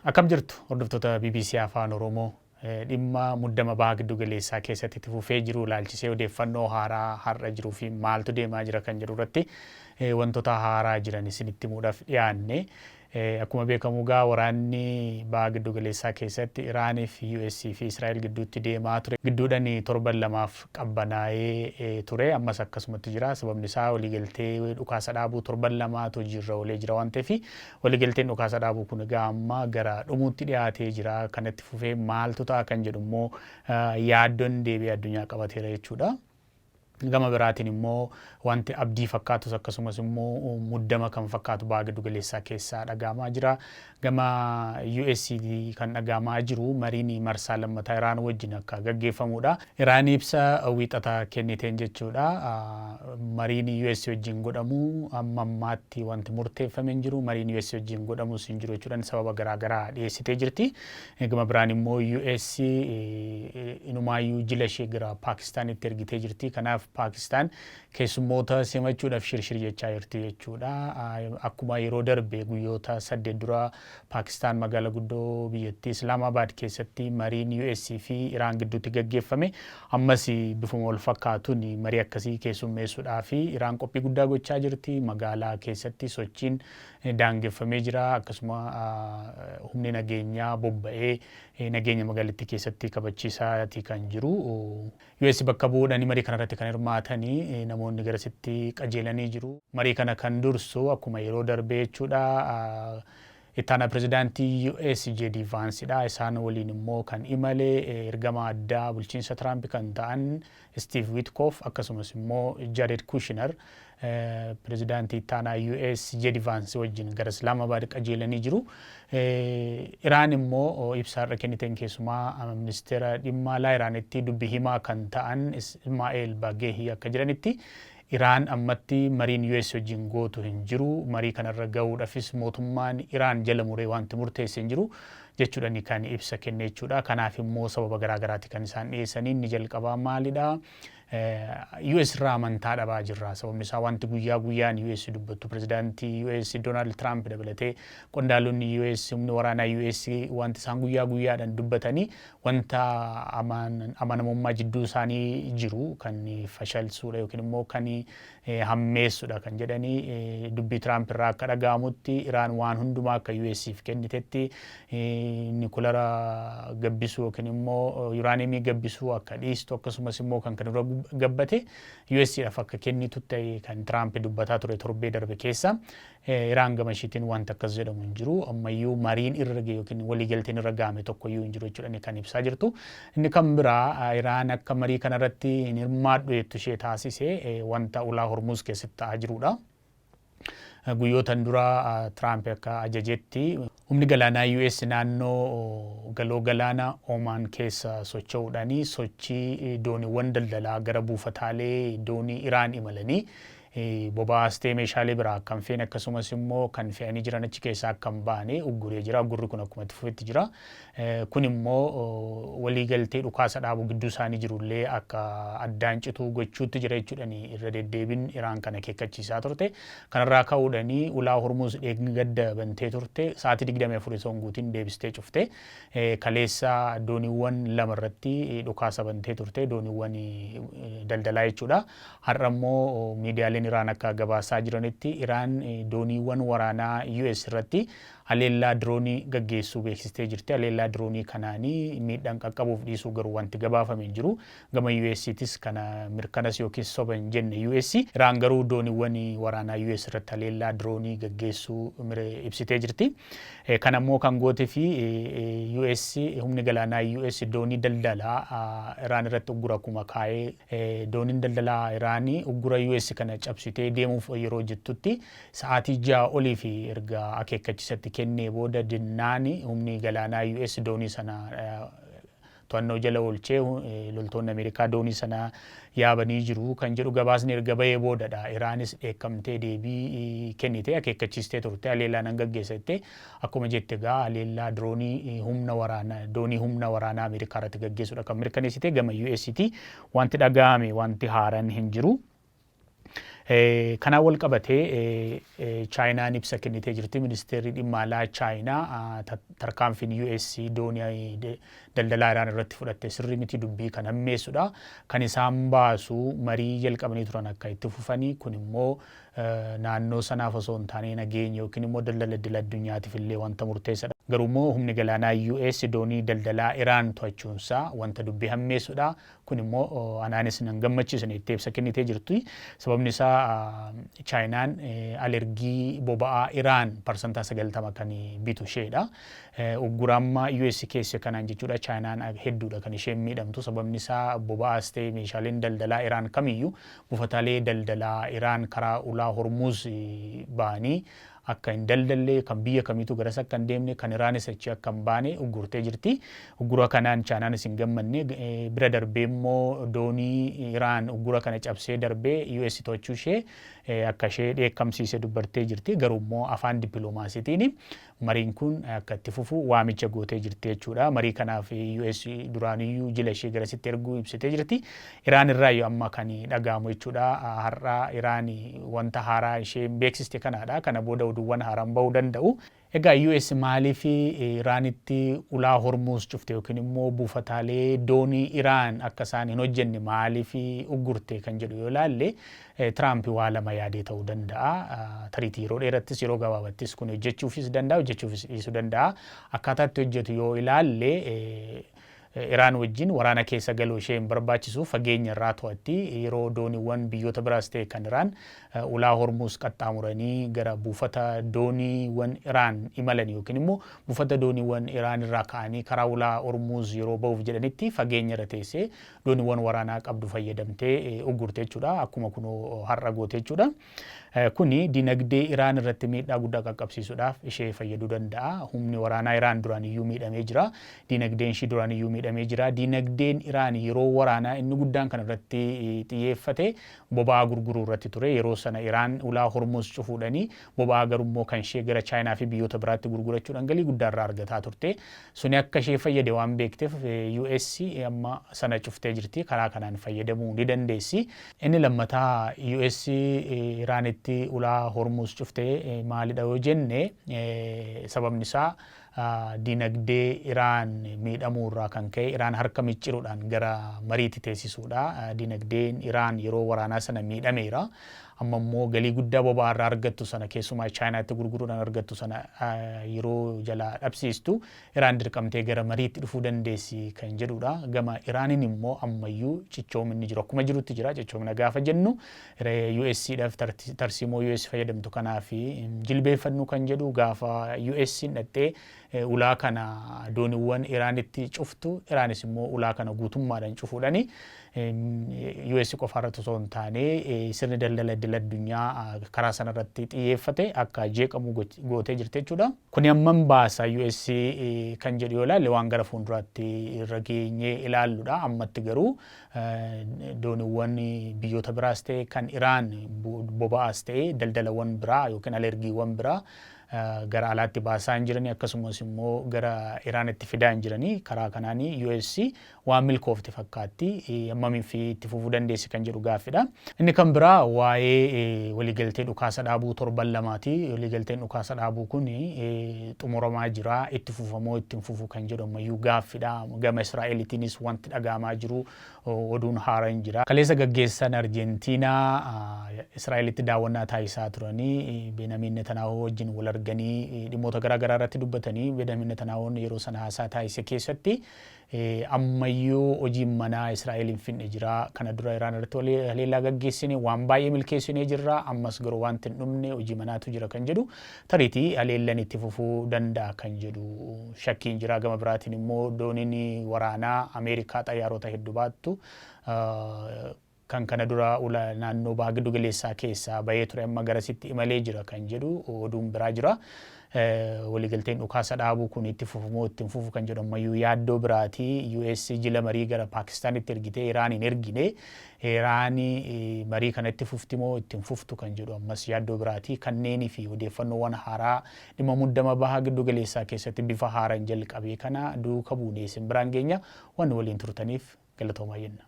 Akkam jirtu, hordoftoota BBC Afaan Oromoo? Dhimma muddama baha giddu galeessaa keessatti itti fufee jiru ilaalchisee odeeffannoo haaraa har'a jiruu fi maaltu deemaa jira kan jedhu irratti wantoota haaraa jiran isinitti himuudhaaf dhiyaanne. Akkuma beekamu egaa waraanni baha giddu galeessaa keessatti Iraanii fi US fi Israa'el gidduutti deemaa ture. Gidduudhaan torban 2f qabbanaa'ee ture. Ammas akkasumatti jira. Sababni isaa waliigaltee dhukaasa dhaabuu torban 2tu hojiirra oolee jira waan ta'eef, waliigalteen dhukaasa dhaabuu kun egaa amma gara dhumuutti dhiyaatee jira. Kanatti fufee maaltu ta'a kan jedhu immoo yaaddoon deebi'ee addunyaa qabateera jechuudha. Gama biraatiin immoo wanti abdii fakkaatus akkasumas immoo muddama kan fakkaatu baha giddu galeessaa keessaa dhaga'amaa jira. Gama US kan dhaga'amaa jiru mariin marsaa lammataa Iraan wajjin akka gaggeeffamudha. Iraan ibsa Wiixata kenniteen jechuudha. Mariin US wajjin godhamu amma ammaatti wanti murteeffame hin jiru. Mariin US wajjin godhamus hin jiru jechuudhaan sababa garaagaraa dhiyeessitee jirti. Gama biraan immoo US inumaayyuu jila ishee gara Paakistaanitti ergitee jirti. Kanaaf Paakistaan keessummoota simachuudhaaf shirshir jechaa jirti jechuudha. Akkuma yeroo darbe guyyoota 8 dura Paakistaan magaalaa guddoo biyyattii Islaamabaad keessatti mariin US fi Iraan gidduutti gaggeeffame, ammas bifuma wal fakkaatuun marii akkasii keessummeessuudhaaf Iraan qophii guddaa gochaa jirti. Magaalaa keessatti sochiin daangeffamee jira. Akkasuma humni nageenyaa bobba'ee nageenya magaalattii keessatti kabachiisaati kan jiru. US bakka bu'uudhaan marii kanarratti kan hirmaatanii namoonni garasitti qajeelanii jiru. Marii kana kan dursu akkuma yeroo darbee jechuudha, Ittaanaa pirezidaantii US JD Vaansidha. Isaan waliin immoo kan imale ergama addaa bulchiinsa Tiraamp kan ta'an Steve Witkoff, akkasumas immoo Jared Kushner pirezidaantii ittaanaa US JD Vance wajjin gara Islaamabaad qajeelanii jiru. Iraan immoo ibsa har'a kenniteen, keessumaa ministeera dhimma alaa Iraanitti dubbi himaa kan ta'an Ismaa'eel Bagehi akka jedhanitti, Iraan ammatti mariin US wajjin gootu hin jiru. Marii kanarra gahuudhaafis mootummaan Iraan jala muree wanti murteesse hin jiru jechuudhaan kan ibsa kenne jechuudha. Kanaaf immoo sababa garaagaraati kan isaan dhiyeessanii. Inni jalqabaa maalidha? US irraa amantaa dhabaa jirra. Sababni isaa wanti guyyaa guyyaan US dubbattu, pirezidaantii US Donald Trump dabalatee qondaalonni US, humni waraanaa US, wanti isaan guyyaa guyyaadhaan dubbatanii wanta amanamummaa jidduu isaanii jiru kan fashalsuudha yookiin immoo kan hammeessudha kan jedhanii. Dubbii Trump irraa akka dhaga'amutti Iraan waan hundumaa akka US'if kennitetti, nikulara gabbisuu yookiin immoo yuraaniyeemii gabbisuu akka dhiistu, akkasumas immoo kan dura gabbate US'dhaaf akka kennitu ta'e kan Trump dubbataa ture torbee darbe keessa. Iraan gama ishiitiin wanta akkas jedhamu hin jiru. Ammayyuu mariin irra gahe yookiin waliigalteen irra gahame tokkoyyuu hin jiru jechuudha kan ibsaa jirtu. Inni kan biraa Iraan akka marii kanarratti hin hirmaadhu jettu ishee taasise wanta ulaa Hormuz keessatti ta'aa jirudha. Guyyootan dura Tiraamp akka ajajetti humni galaanaa US naannoo galoo galaana Omaan keessa socho'uudhaan sochii dooniiwwan daldalaa gara buufataalee doonii Iraan imalanii boba'aas ta'e meeshaalee biraa akka hin feene, akkasumas immoo kan fe'anii jiran achi keessaa akka hin baane ugguree jira. Uggurri kun akkuma itti fufetti jira. Kun immoo waliigaltee dhukaasa dhaabu gidduu isaanii jirullee akka addaan cituu gochuutti jira jechuudhaan irra deddeebiin Iraan kana akeekkachiisaa turte. Kanarraa ka'uudhaan ulaa Hormuz gadda bantee turte sa'aatii 24 osoo hin guutiin deebistee cufte. Kaleessa dooniiwwan lama irratti dhukaasa bantee turte, dooniiwwan daldalaa jechuudha. Har'a immoo miidiyaaleen Iraan akka gabaasaa jiranitti Iraan dooniiwwan waraanaa US irratti haleellaa diroonii gaggeessuu beeksistee jirti. Haleellaa diroonii kanaanii miidhaan qaqqabuuf dhiisuu garuu wanti gabaafame hin jiru. Gama US'tis kana mirkanas yookiin soba hin jenne US. Iraan garuu dooniiwwan waraanaa US irratti haleellaa diroonii gaggeessuu ibsitee jirti. Kana immoo kan goote fi US, humni galaanaa US doonii daldalaa Iraan irratti uggura akkuma kaa'ee, dooniin daldalaa Iraanii uggura US kana cabsitee deemuuf yeroo jettutti sa'aatii 6 olii fi erga akeekkachisatti kennee booda dinnaani humni galaanaa US doonii sana to'annoo jala oolchee loltoonni Ameerikaa doonii sana yaabanii jiru kan jedhu gabaasni erga bahee boodadha. Iraanis dheekkamtee deebii kennite, akeekkachiistee turte, haleellaa nan gaggeessa jettee. Akkuma jette egaa haleellaa diroonii humna waraanaa doonii humna waraanaa Ameerikaa irratti gaggeessuudha kan mirkaneessite. Gama US'ti wanti dhaga'ame wanti haaraan hin jiru. Kanaan wal qabatee Chaayinaan ibsa kennitee jirti. Ministeerri dhimma alaa Chaayinaa tarkaanfiin US doonii daldalaa Iraan irratti fudhatte sirrii miti, dubbii kan hammeessudha. Kan isaan baasu marii jalqabanii turan akka itti fufanii, kun immoo naannoo sanaaf osoo hin taane nageenya yookiin immoo daldala idil addunyaatiif illee wanta murteessadha. Garuu immoo humni galaanaa US doonii daldalaa Iraan to'achuunsaa wanta dubbii hammeessudha. Kun immoo anaanis nan gammachiisne itti ibsa kennitee jirti. Sababni isaa Chaayinaan alergii boba'aa Iraan 90% kan bitu isheedha. Uggura amma US keessa kanaan jechuudha Chaayinaan hedduudha kan isheen miidhamtu. Sababni isaa boba'aas ta'e meeshaaleen daldalaa Iraan kamiyyuu buufataalee daldalaa Iraan karaa ulaa Hormuz ba'anii akka hin daldalle, kan biyya kamiitu garas akka hin deemne, kan Iraanis achi akka hin baane uggurtee jirti. Uggura kanaan Chaayinaanis hin gammanne. Bira darbee immoo doonii Iraan uggura kana cabsee darbee US to'achuu ishee akka ishee dheekkamsiise dubbattee jirti. Garuu immoo afaan dippiloomaasiitiin mariin kun akka itti fufu waamicha gootee jirti jechuudha. Marii kanaaf US duraaniyyuu jila ishee garasitti erguu ibsitee jirti. Iraan irraa amma kan dhaga'amu jechuudha. Har'a Iraan wanta haaraa ishee beeksiste kanaadha. Kana booda oduuwwan haaraan bahuu danda'u. Egaa US maaliif Iraanitti ulaa Hormuz cufte yookiin immoo buufataalee doonii Iraan akka isaan hin hojjenne maaliif uggurte kan jedhu yoo ilaalle, Tiraamp waa lama yaadee ta'uu danda'a. Tariitii yeroo dheerattis yeroo gabaabattis kun hojjechuufis danda'a, hojjechuufis dhiisuu danda'a. Akkaataa itti hojjetu yoo ilaalle, Iraan wajjin waraana keessa galuu ishee hin barbaachisu, fageenya irraa to'atti. Yeroo dooniiwwan biyyoota biraas ta'e kan Iraan ulaa Hormuz qaxxaamuranii gara buufata dooniiwwan Iraan imalan yookiin immoo buufata dooniiwwan Iraan irraa ka'anii karaa ulaa Hormuz yeroo ba'uuf jedhanitti fageenya irra teessee dooniiwwan waraanaa qabdu fayyadamtee uggurte jechuudha. Akkuma kunoo har'a goote jechuudha. Kuni dinagdee Iraan irratti miidhaa guddaa qaqqabsiisuudhaaf ishee fayyaduu danda'a. Humni waraanaa Iraan duraan iyyuu miidhamee jira. Dinagdeen ishii duraan iyyuu miidhamee jira. Dinagdeen Iraan yeroo waraanaa inni guddaan kan irratti xiyyeeffate boba'aa gurguruu irratti ture. Yeroo sana Iraan ulaa Hormuz cufuudhanii boba'aa garummoo kan ishee gara Chaayinaa fi biyyoota biraatti gurgurachuudhaan galii guddaa irraa argataa turte. Suni akka ishee fayyade waan beekteef US amma sana cuftee jirti. Karaa kanaan fayyadamuu ni dandeessi. Inni lammataa US Iraanitti ulaa Hormuz cuftee maalidha yoo jenne, sababni isaa dinagdee Iraan miidhamuu irraa kan ka'e Iraan harka micciruudhaan gara mariitti teessisuudha. Dinagdeen Iraan yeroo waraanaa sana miidhameera. Amma immoo galii guddaa boba'aa irraa argattu sana, keessumaa Chaayinaatti gurguruudhaan argattu sana yeroo jalaa dhabsiistu, Iraan dirqamtee gara mariitti dhufuu dandeessi kan jedhudha. Gama Iraaniin immoo ammayyuu cichoominni jiru akkuma jirutti jira. Cichoomina gaafa jennu USdhaaf tarsiimoo US fayyadamtu kanaaf jilbeeffannu kan jedhu, gaafa US dhattee ulaa kana dooniiwwan Iraanitti cuftu, Iraanis immoo ulaa kana guutummaadhaan cufuudhaani US qofa irratti osoo hin taane sirni daldala idil addunyaa karaa sana irratti xiyyeeffate akka jeeqamu gootee jirti jechuudha. Kuni hammam baasa US kan jedhu yoo ilaalle, waan gara fuulduraatti irra geenyee ilaalludha. Ammatti garuu dooniiwwan biyyoota biraas ta'e kan Iraan boba'aas ta'e daldalawwan biraa yookiin alergiiwwan biraa gara alaatti baasaa hin jiranii, akkasumas immoo gara Iraanitti fidaa hin jiranii. Karaa kanaan US waan milkoofte fakkaatti. Hammamii fi itti fufuu dandeessi kan jedhu gaaffidha. Inni kan biraa waa'ee waliigaltee dhukaasa dhaabuu torban 2ti. Waliigalteen dhukaasa dhaabuu kun xumuramaa jira. Itti fufamoo itti hin fufu kan jedhu ammayyuu gaaffidha. Gama Israa'eliitiinis wanti dhagahamaa jiru oduun haaraan jira. Kaleessa gaggeessan Arjentiinaa Israa'elitti daawwannaa taasisaa turanii Benyamin Netanyahu wajjin wal arganii dhimmoota garaa garaa irratti dubbatanii, Benyamin Netanyahuun yeroo sana haasaa taasise keessatti ammayyuu hojiin manaa Israa'el hin finne jira. Kana dura Iraan irratti haleellaa gaggeessine waan baay'ee milkeessinee jirra. Ammas garuu wanti hin dhumne hojii manaatu jira kan jedhu, tariitii haleellan itti fufuu danda'a kan jedhu shakkiin jira. Gama biraatiin immoo dooniin waraanaa Ameerikaa xayyaarota hedduu baattu kan kana dura ula naannoo baha giddu galeessaa keessaa bahee ture amma garasitti imalee jira kan jedhu oduun biraa jira. Waliigalteen dhukaasa dhaabuu kun itti fufumoo itti hin fufu kan jedhu ammayyuu yaaddoo biraati. US jila marii gara Paakistaanitti ergitee Iraan hin ergine. Iraan marii kana itti fufti moo itti hin fuftu kan jedhu ammas yaaddoo biraati. Kanneenii fi odeeffannoowwan haaraa dhimma muddama baha giddu galeessaa keessatti bifa haaraan jalqabee kana duuka buunee isin biraan geenya. Waan waliin turtaniif galatoomaa jenna.